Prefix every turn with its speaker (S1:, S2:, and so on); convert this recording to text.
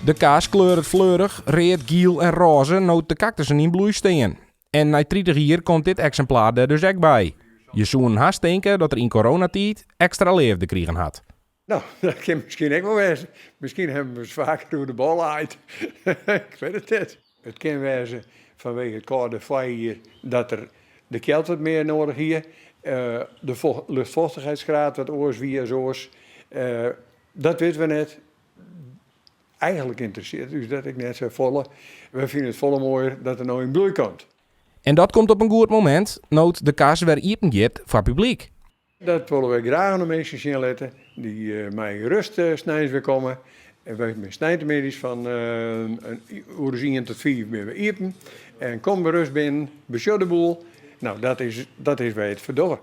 S1: De kas kleuret fleurich, read, giel en rôze no't de kaktussen yn bloei stean. En nei 30 jier komt dit eksimplaar der dus ek by. Je soenen hast tinke dat er yn coronatiid ekstra leafde krigen hat.
S2: No, dat kin miskien ek wol wêze. Miskien hawwe we ris faker oer de bol aaid. Ik wit it net. It kin wêze fanwege it kâlde foarjier dat er de kjeld wat mear noadich hie. De luchtvochtigheidsgraad wat oars wie as oars. Dat witte we net. Eigenlik ynteressearret ús dat ek net sa folle. Wy fine it folle moaier dat er no yn bloei komt.
S1: En dat komt op in goed momint, no't de kas wer iepen giet foar publyk.
S2: Dat wolle wy graach oan de minsken sjen litte. Dy meie gerust sneins wer komme. En wy binne sneintemiddeis fan in oer as ien tot fiif binne we iepen. En kom gerust binnen, besjoch de boel. No, dat is, dat is wêr't je it foar dogge.